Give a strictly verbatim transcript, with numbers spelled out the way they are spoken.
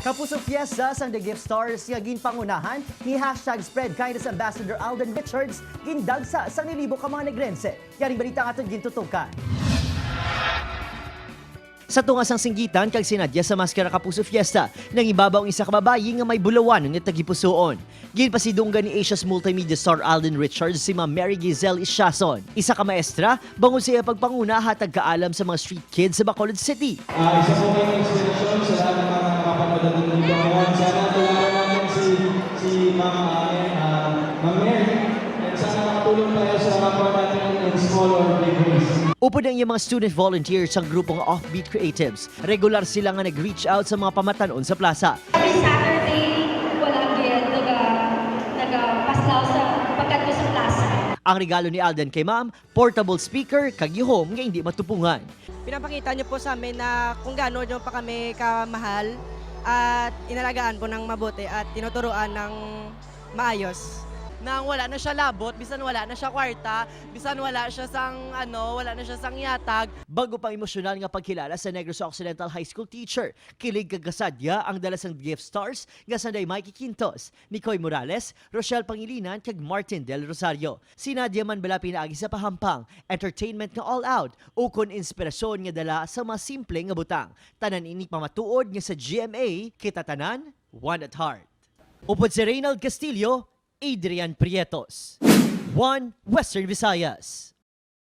Kapuso Fiesta sang The Gift Stars nga ginpangunahan ni hashtag Spread Kindness Ambassador Alden Richards gindagsa sang nilibo ka mga Negrense. Yaring balita nga aton gintutukan. Sa tunga sang singgitan kag sinadya sa maskara Kapuso Fiesta, nangibabaw ang isa ka babayi nga may bulawan nga tagipusoon. Ginpasidunggan ni Asia's multimedia star Alden Richards si Ma'am Mary Giselle Ishason, isa ka maestra, bangod sa iya pagpanguna hatag kaalam sa mga street kids sa Bacolod City. Ah, isa po kayong inspirasyon sa lahat ng mga nakapanood natin dito ngayon. Sana tularan natin si, si Ma'am, ah, ah, Ma'am Mary. And sana makatulong tayo sa kapwa natin in small or big ways. Upod ang iyang mga student volunteers sang grupo nga Offbeat Creatives, regular sila nga nag-reach out sa mga pamatan-on sa plaza. Every Saturday, wala gyud naga-, nagapaslaw sa pagkadto sa plaza. Ang regalo ni Alden kay Ma'am, portable speaker kag gihom nga indi matupungan. Pinapakita niyo po sa amin na kung gaano niyo pa kami kamahal at inalagaan po ng mabuti at tinuturuan ng maayos. Nang wala na siya labot, bisan wala na siya kwarta, bisan wala siya sang, ano, wala na siya sang yatag. Bago pang emosyonal nga pagkilala sa Negros Occidental High School teacher, kilig kag kasadya ang dala sang Gift Stars nga sanday Mikey Quintos, Nicoy Morales, Rochelle Pangilinan, kag Martin Del Rosario. Sinadya man bala pinaagi sa pahampang, entertainment nga all out, ukon inspirasyon nga dala sa mga simple nga butang. Tanan ini pamatuod nga sa G M A, kita tanan, one at heart. Upod si Reynald Castillo, Adrian Prietos. One Western Visayas.